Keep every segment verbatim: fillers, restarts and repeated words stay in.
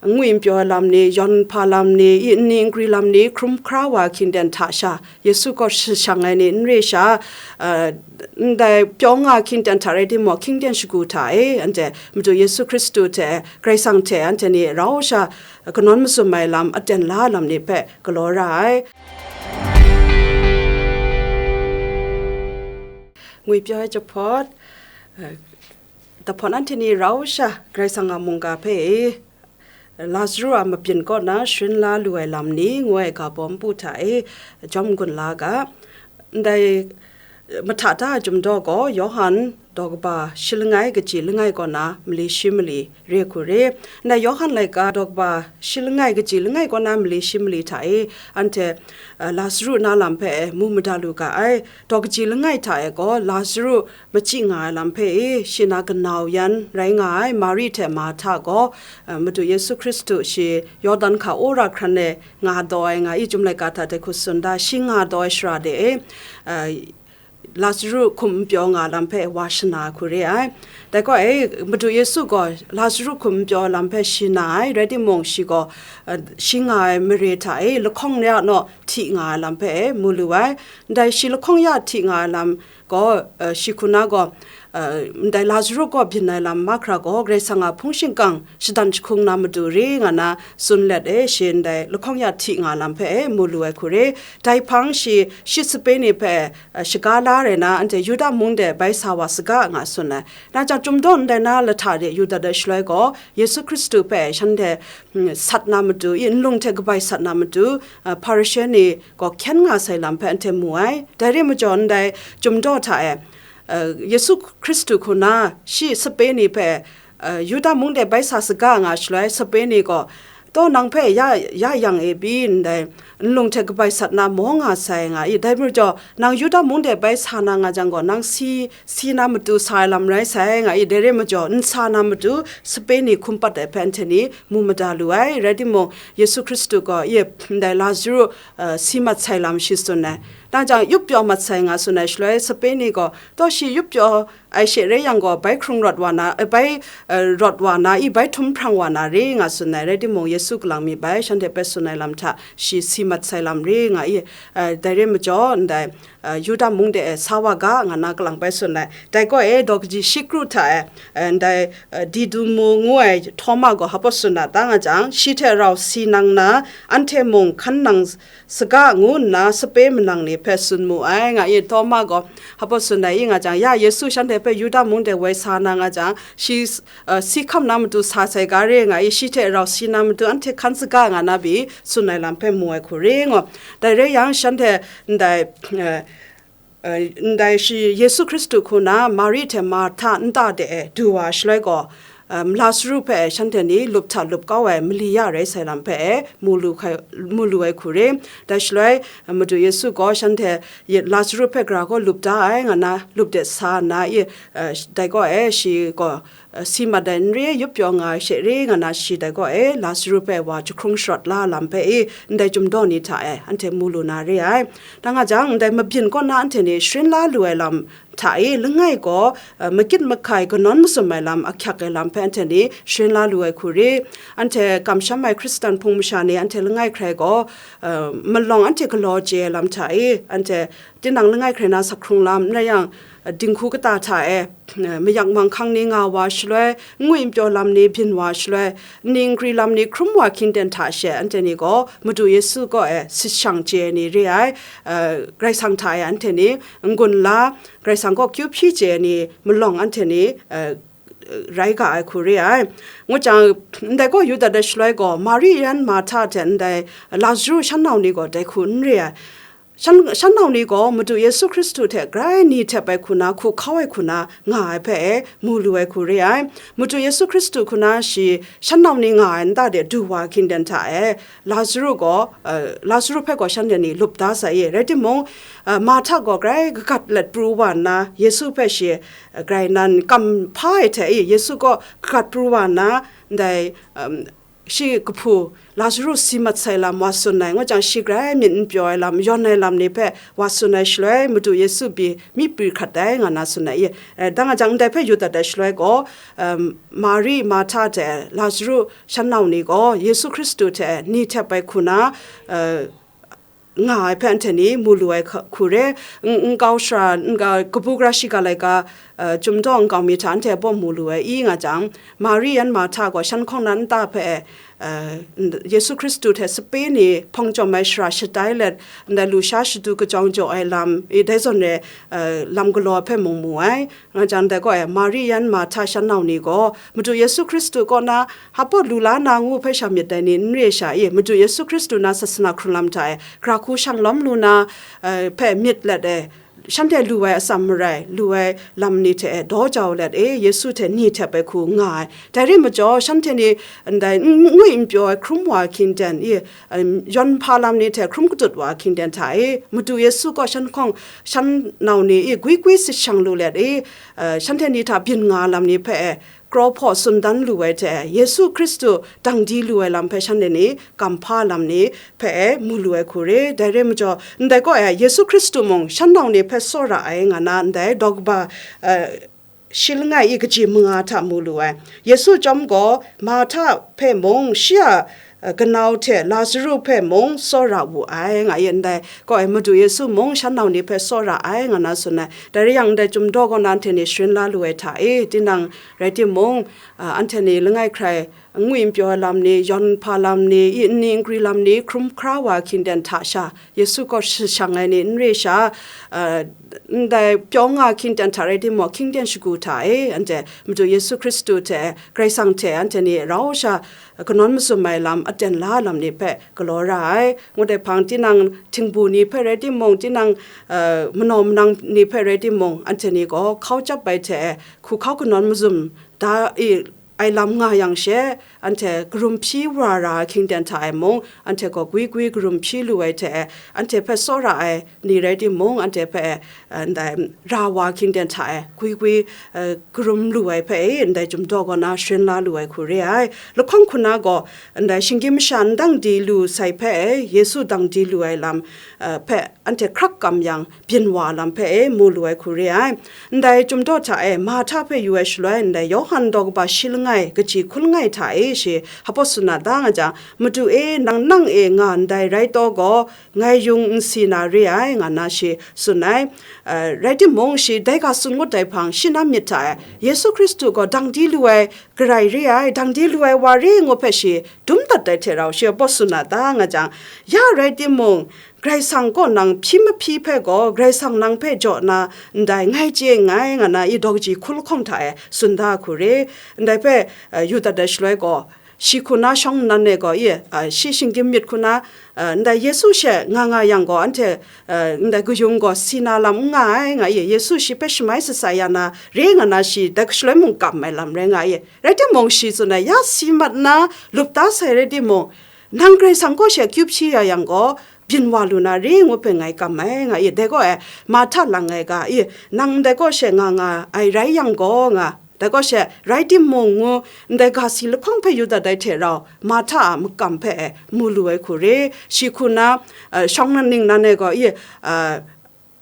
ngwi n pyaw ai lam ni, yawn hpa lam ni, i nni nkri lam ni hkrum hkra wa hkying ten hta sha, Yesu kaw shashang ai ni n re sha, uh, ndai pyaw nga hkying ten hta rai timung, hkying ten shagu hta e, anhte Madu Yesu Hkristu hte, Karai Kasang hte anhte ni rau sha kanawn mazum ai lam, aten la ai lam ni hpe galaw ra ai. Ngwi pyaw ai jahpawt, uh, dahpawt anhte ni rau sha Karai Kasang a mungga hpe e, Lazaru a mabyin kaw na sharin la lu ai lam ni ngu ai ga baw npu hta e jawm gun la ga. Ndai mahta da ai jumdaw gaw, Yawhan daw kaba shi langai kaji langai kaw na mali shi mali re hku re. Ndai Yawhan laika daw kaba shi langai kaji langai kaw na mali shi mali hta e anhte, uh, Lazaru na lam hpe mu mada lu ga ai. Daw kaji langai hta e gaw Lazaru machyi nga ai lam hpe e, shi na kanau yan rai nga ai Mari hte Marhta gaw, uh, Madu Yesu Hkristu shi Yawdan hka wora hkran e nga daw ai nga i, Chyum laika hta dai hku tsun da, shi nga daw ai shara de e, uh, Lazaru hkum n pyaw nga lam hpe wa shana ai hku re ai. Dai gaw e, Madu Yesu gaw Lazaru hkum n pyaw lam hpe shi na ai, rai timung, shi gaw, uh, shi nga ai mare hta e lahkawng ya naw hti nga ai lam hpe e mu lu ai. Ndai shi lahkawng ya hti nga ai lam gaw, uh, shi hku na gaw, uh, ndai Lazaru kaw byin ai lam mahkra gaw, Karai Kasang a hpung shingkang shadan jahkung na matu re nga na tsun let e, shi ndai lahkawng ya hti nga lam hpe e mu lu ai hku re. Dai hpang shi, shi sape ni hpe, uh, shaga la rai na, anhte Yuda mung de bai sa wa saga nga tsun ai. Nang chyawm, Chyum daw ndai na lahta de yu dat ai shaloi gaw, Yesu Hkristu hpe shanhte, mm, sat na matu, i nlung hte kabai sat na matu, uh, Hparishe ni gaw hkyen nga sai lam hpe anhte mu ai. Dai re majaw, ndai Chyum daw hta e, uh, Yesu Hkristu hku na shi sape ni hpe, uh, Yuda mung de bai sa saga nga shaloi, sape ni gaw, "Taw, nang hpe ya, ya yang e pyi, ndai nlung hte kabai sat na maw nga sai," nga i. Dai majaw, "Nang Yuda mung de bai sa na nga jang gaw, nang si, si na matu sa ai lam rai sai," nga i. Dai re majaw, n sa na matu sape ni hkum pat ai hpe anhte ni mu mada lu ai. Rai timung, Yesu Hkristu gaw, i, ndai Lazaru, uh, si mat sai lam shi tsun ai. Nang jang, yup pyaw mat sai nga tsun ai shaloi, sape ni gaw, "Taw, shi yup pyaw ai she rai yang gaw, bai hkrung rawt wa na, eh, bai, eh, rawt wa na i, bai htum hprang wa na re," nga tsun ai. Rai timung, Yesu kalang mi bai shanhte hpe tsun ai lam hta shi si mat sai lam re nga i, eh, dai re majaw, ndai, eh, Yuda mung de e sa wa ga, nga na kalang bai tsun ai. Dai gaw e, daw kaji shi kru hta e, eh, ndai, eh, Didumu ngu ai Htawma gaw hpa tsun a ta nga jang, shi hte rau si nang na, anhte mung hkan nang saga ngu nna sape manang ni hpe tsun mu ai, nga i. Htawma gaw hpa tsun ai i nga jang, ya Yesu shanhte hpe Yuda mung de woi sa na nga jang, shi, uh, si hkam na matu sa sai ga re nga i, shi hte rau si na matu anhte hkan saga nga na pyi tsun ai lam hpe mu ai hku re ngaw. Dai re yang, shanhte ndai, uh, uh, ndai shi Yesu Hkristu hku na Mari hte Marhta nta de e du wa shaloi gaw, um, Lazaru hpe shanhte ni lup hta lup kau ai mali ya rai sai lam hpe e mu lu hkai, mu lu ai hku re. Dai shaloi, uh, Madu Yesu gaw shanhte ye-, Lazaru hpe gara gaw lup da ai nga na lup de sa nna i, uh, dai gaw e shi gaw, uh, si mat ai n re, yup pyaw nga ai she re nga na shi dai gaw e Lazaru hpe wa jahkrung sharawt la lam hpe i, ndai Chyum daw ni hta e anhte mu lu na re ai. Da nga jang, ndai mabyin kaw na anhte ni sharin la lu ai lam hta e langai gaw, uh, makit mahkai kanawn mazum ai lam ahkyak ai lam hpe anhte ni sharin la lu ai hku re. Anhte kamsham ai Hkristan hpung masha ni anhte langai hkrai gaw, uh, malawng anhte galaw chye ai lam hta e, anhte tinang langai hkrai na sak hkrung lam, n rai yang, uh, dinghku kata hta e, uh, mayak manghkang ni nga wa shaloi, ngwi n pyaw lam ni byin wa shaloi, nni nkri lam ni hkrum wa hkying ten hta she, anhte ni gaw Madu Yesu kaw e sit shang chye ai ni re ai, uh, Karai Kasang hta e anhte ni n-gun la, Karai Kasang kaw kyu hpyi chye ai ni malawng anhte ni, uh, rai ga ai hku re ai. Ngu jang, ndai gaw yu dat ai shaloi gaw, Mari yan Marhta hte ndai Lazaru shan nau ni gaw dai hku n re ai. Shan, shan nau ni gaw Madu Yesu Hkristu hte grai ni htep ai hku na, hku hkau ai hku na nga ai hpe e mu lu ai hku re ai. Madu Yesu Hkristu hku na shi shan nau ni nga ai nta de du wa hkying ten hta e, Lazaru gaw, uh, Lazaru hpe gaw shanhte ni lup da sai i. Rai timung, uh, Marhta gaw grai kagat let pru wa nna, Yesu hpe shi, uh, grai nan kam hpa ai hte i, Yesu gaw kagat pru wa nna, ndai, um, shi kahpu Lazarus si mat sai lam wa tsun ai, ngu jang shi grai myit n pyaw ai lam, yawn ai lam ni hpe wa tsun ai shaloi, Madu Yesu pyi myi pri hkrat ai, nga na tsun ai. Eh, dang a jang ndai hpe yu dat ai shaloi gaw, um, Mari, Marhta hte Lazarus shan nau ni gaw Yesu Hkristu hte ni htep ai hku na, eh, nga ai hpe anhte ni mu lu ai hku re, n-, nkau shara, n-, kabu gara shiga laika, uh, chyum daw nkau mi hta anhte bawm mu lu ai i nga jang, Mari yan Marhta gaw shan hkawng na nta hpe, uh, Yesu Hkristu hte sape ni hpawng chyawm ai shara shatai let, ndai lusha shadu kajawng jaw ai lam, i dai zawn re, uh, lam galaw hpe mung mu ai. Nga jang dai gaw e, Mari yan Marhta shan nau ni gaw, Madu Yesu Hkristu kaw na hpa lu la na ngu hpe sha myit dai ni n re sha i, Madu Yesu Hkristu na sasana hkrun lam hta e, gara hku shang lawm lu na, eh, hpe myit let e, shanhte lu ai atsam marai, lu ai lam ni hte e, daw jau let e, Yesu hte ni htep ai hku nga ai. Dai re majaw, shanhte ni ndai n-, ngwi n pyaw ai hkrum wa hkying ten i, em, yawn hpa lam ni hte hkrum katut wa hkying ten hta e, Madu Yesu kaw shan hkawng, shan nau ni i gwi gwi sit shang lu let i, eh, shanhte ni hta byin nga lam ni hpe e, kraw hpaw tsun dan lu ai hte, Yesu Hkristu dang di lu ai lam hpe shanhte ni kamhpa lam ni hpe e mu lu ai hku re. Dai re majaw, ndai kaw e Yesu Hkristu mung shan nau ni hpe tsawra ai nga na ndai daw kaba, eh, shi langai i kaji manga hta mu lu ai. Yesu chyawm gaw Marhta hpe mung shi a, eh, kanau hte Lazarus hpe mung tsawra wu ai, nga i ndai kaw e Madu Yesu mung shan nau ni hpe tsawra ai, nga na tsun ai. Dai re yang, ndai chyum daw kaw na anhte ni sharin la lu ai hta e, tinang rai timung, ah, anhte ni langai hkrai ngwi n pyaw ai lam ni, yawn hpa lam ni, i nni nkri lam ni, hkrum hkra wa hkying ten hta sha, Yesu kaw shashang ai ni n re sha, ah, ndai pyaw nga hkying ten hta rai timung, hkying ten shagu hta e, anhte Madu Yesu Hkristu hte, Karai Kasang hte anhte ni rau sha, kanawn mazum ai lam, aten la ai lam ni hpe galaw ra ai. Ngut ai hpang, tinang htingbu ni hpe rai timung, tinang, eh, manaw manang ni hpe rai timung, anhte ni gaw hkau chyap ai hte hku hkau kanawn mazum da i, ai lam nga yang she, anhte karum hpyi wa ra ai hkying ten hta e mung, anhte gaw gwi gwi karum hpyi lu ai hte, anhte hpe tsawra ai ni rai timung, anhte hpe, eh, ndai ra wa hkying ten hta e gwi gwi, eh, karum lu ai hpe e, ndai chyum daw kaw na sharin la lu ai hku re ai. Lahkawng hku na gaw, ndai shinggyim masha n dang di lu sai hpe e, Yesu dang di lu ai lam, eh, hpe anhte hkrak kam yang, byin wa lam hpe e mu lu ai hku re ai. Ndai chyum daw hta e, Marhta hpe yu ai shaloi, ndai Yawhan daw kaba shi langai, kaji hku langai hta e shi hpa tsun na da nga jang, Madu e, nang nang e nga ndai rai taw gaw, ngai yung n si na re ai, nga na shi tsun ai. Eh, rai timung, shi dai ga tsun ngut ai hpang, shi na myit hta e, Yesu Hkristu gaw dang di lu ai garai re ai, dang di lu ai wa re ngu hpe shi dum dat ai hte rau shi hpa tsun na da nga jang, ya rai timung, Karai Kasang kaw nang hpyi mahpyi hpe gaw, Karai Kasang nang hpe jaw na ndai ngai chye nngai, nga na i daw kaji hku lahkawng hta e tsun da hku re. Ndai hpe, eh, yu dat ai shaloi gaw, shi hku na shawng nnan e gaw, i, eh, shi shinggyim myit hku na, eh, ndai Yesu she nga nga yang gaw, anhte, eh, ndai kayung gaw si na lam n nga ai, nga i, Yesu shi hpe shamai sat sa ya na re nga na, shi dai shaloi mung kam ai lam rai nga i. Rai timung, shi tsun ai, ya si mat na lup da sai rai timung, nang Karai Kasang kaw she akyu hpyi ya yang gaw, byin wa lu na re ngu hpe ngai kam ai, nga i. Dai gaw e, Marhta lang ai ga i, nang ndai kaw she nga nga ai rai yang gaw, nga, dai kaw she rai timung ngu, ndai ga si lahkawng hpe yu dat ai hte rau, Marhta a makam hpe e mu lu ai hku re. Shi hku na, eh, shawng nan ningnan e gaw i, eh,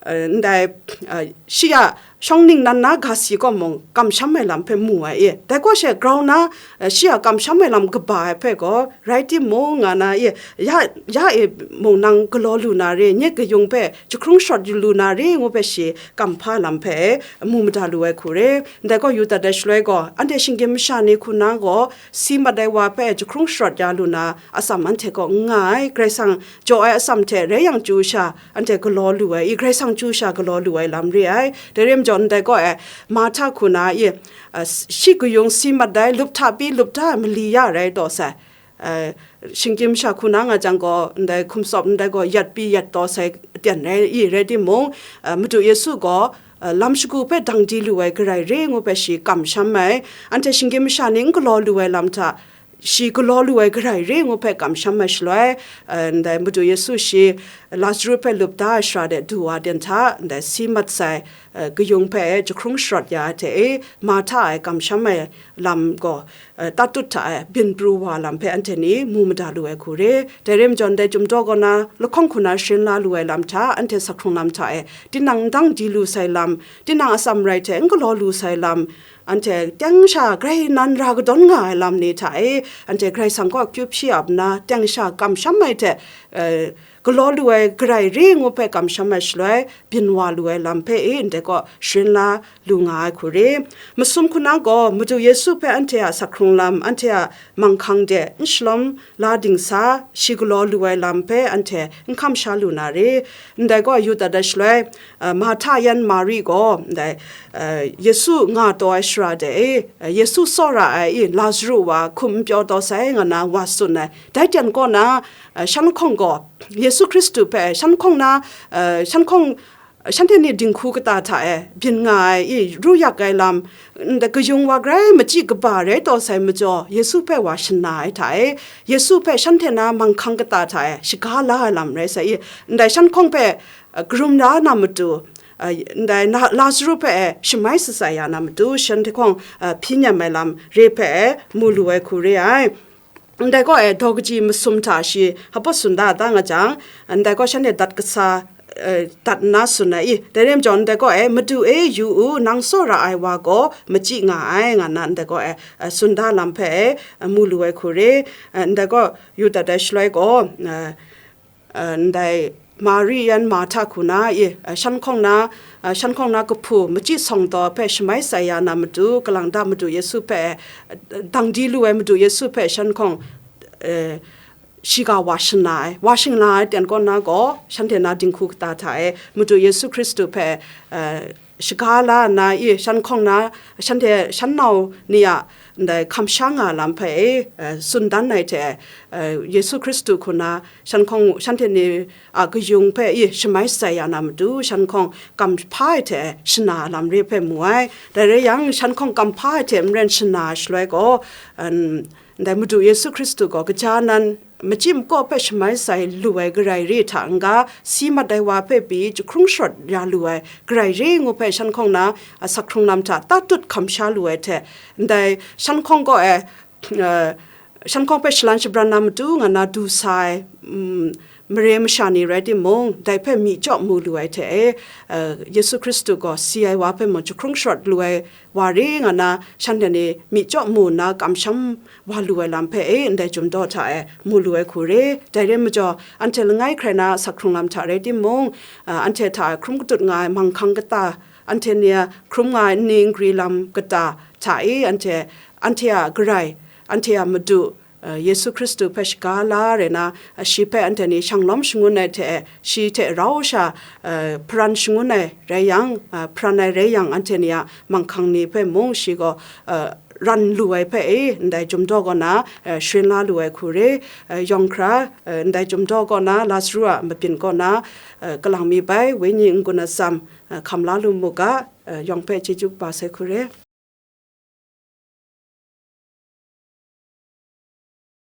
eh, ndai, eh, shi a shawng ningnan na ga si kaw mung kamsham ai lam hpe mu ai i. Dai kaw she grau na, eh, shi a kamsham ai lam kaba ai hpe gaw, rai timung, nga na i, ya, ya e mung nang galaw lu na re, nye kayung hpe jahkrung sharawt yu lu na re ngu hpe shi kamhpa lam hpe mu mada lu ai hku re. Ndai gaw yu dat ai shaloi gaw, anhte shinggyim masha ni hku na gaw, si mat ai wa hpe jahkrung sharawt ya lu na atsam anhte kaw n nga ai, Karai Kasang jaw ai atsam hte rai yang chyu sha, anhte galaw lu ai, i Karai Kasang chyu sha galaw lu ai lam re ai. Dai re majaw, ndai gaw e, Marhta hku na i, a, shi kayung si mat ai, lup hta pyi lup da ai mali ya rai taw sai. A, shinggyim masha hku na nga jang gaw, ndai hkum tsawp ndai gaw yat pyi yat taw sai aten rai i, rai timung, a, Madu Yesu gaw, a, lam shagu hpe dang di lu ai garai re ngu hpe shi kamsham ai. Anhte shinggyim masha ni n galaw lu ai lam hta, shi galaw lu ai garai re ngu hpe kamsham ai shaloi, eh, ndai Madu Yesu shi Lazaru hpe lup da ai shara de du wa den hta, ndai si mat sai, eh, kayung hpe jahkrung sharawt ya ai hte e, Marhta e kamsham ai lam gaw, eh, tatut hta e byin pru wa lam hpe anhte ni mu mada lu ai hku re. Dai rai majaw, ndai chyum daw kaw na, lahkawng hku na sharin la lu ai lam hta, anhte sak hkrung lam hta e, tinang ndang di lu sai lam, tinang atsam rai hte n galaw lu sai lam, anhte teng sha grai nan ra kadawn nga ai lam ni hta e, anhte Karai Kasang kaw akyu hpyi ap nna, teng sha kamsham ai hte, eh, galaw lu ai garai re ngu hpe kamsham ai shaloi, byin wa lu ai lam hpe e ndai kaw sharin la lu nga ai hku re. Masum hku na gaw, Madu Yesu hpe anhte a sak hkrung lam, anhte a manghkang de n shalawm la dingsa, shi galaw lu ai lam hpe anhte n hkam sha lu na re. Ndai gaw yu dat ai shaloi, eh, Marhta yan Mari gaw, ndai, eh, Yesu nga taw ai shara de e, eh, Yesu tsawra ai i Lazaru wa hkum n pyaw taw sai nga na wa tsun ai. Dai ten kaw na, eh, shan lahkawng gaw Yesu Hkristu hpe shan lahkawng na, eh, shan lahkawng, shanhte ni dinghku kata hta e byin nga ai i, ru yak ai lam, ndai kayung wa grai machyi kaba rai taw sai majaw, Yesu hpe wa shana ai hta e, Yesu hpe shanhte na manghkang kata hta e shaga la ai lam rai sai i, ndai shan lahkawng hpe, eh, karum ra na matu, eh, ndai na, Lazaru hpe e shamai shatsai ya na matu, shanhte hkawng, eh, hpyi nem ai lam re hpe e mu lu ai hku re ai. Ndai kaw e daw kaji masum hta shi hpa tsun da da nga jang, ndai kaw shanhte dat kasa, eh, dat nna tsun ai i, dai rai majaw, ndai kaw e, "Madu e, yu u, nang tsawra ai wa gaw machyi nga ai," nga nna ndai kaw e, eh, tsun da lam hpe e, eh, mu lu ai hku re. Eh, ndai kaw yu dat ai shaloi gaw, eh, eh, ndai Mari yan Marhta hku na i, eh, shan lahkawng na, eh, shan lahkawng na kahpu machyi sawng taw hpe shamai shatsai ya na matu, kalang ta Madu Yesu hpe, eh, dang di lu ai Madu Yesu hpe shan lahkawng, eh, shiga wa shana ai, wa shana ai ten kaw na gaw, shanhte na dinghku kata hta e Madu Yesu Hkristu hpe, eh, shaga la nna i, shan lahkawng na, shanhte shan nau ni a ndai hkam sha nga lam hpe e, eh, tsun dan ai hte, eh, Yesu Hkristu hku na shan lahkawng, shanhte ni a kayung hpe i shamai shatsai ya na matu, shan lahkawng kam hpa ai hte shana lam re hpe mu ai. Dai rai yang, shan lahkawng kam hpa ai hte maren shana ai shaloi gaw, um, ndai Madu Yesu Hkristu gaw kaja nan machyi makaw hpe shamai shatsai lu ai garai re hta n-ga, si mat ai wa hpe pyi jahkrung sharawt ya lu ai garai re ngu hpe shan lahkawng na, a, sak hkrung lam hta tatut hkam sha lu ai hte, ndai shan lahkawng kaw e, eh, shan lahkawng hpe shalan shabran na matu nga na du sa ai, mm, mare masha ni rai timung, dai hpe myi chyaw mu lu ai hte e, eh, Yesu Hkristu gaw si ai wa hpe mung jahkrung sharawt lu ai wa re nga na, shanhte ni myi chyaw mu nna kamsham wa lu ai lam hpe e ndai Chyum Daw hta e mu lu ai hku re. Dai rai majaw, anhte langai hkrai na sak hkrung lam hta rai timung, ah, anhte hta hkrum katut nga ai manghkang kata, anhte ni a hkrum nga ai nni nkri lam kata hta e anhte, anhte a Karai, anhte a Madu, eh, Yesu Hkristu hpe shaga la rai na, eh, shi hpe anhte ni shanglawm shangun ai hte, shi hte rau sha, eh, hparan shangun ai rai yang, eh, hparan ai rai yang, anhte ni a manghkang ni hpe mung shi gaw, eh, ran lu ai hpe e, ndai Chyum Daw kaw na, eh, sharin la lu ai hku re, eh, yawng hkra, eh, ndai Chyum Daw kaw na, Lazaru a mabyin kaw na, eh, kalang mi bai, Wenyi n-gun atsam, eh, hkam la lu mu ga, eh, yawng hpe chyeju kaba sai hku re.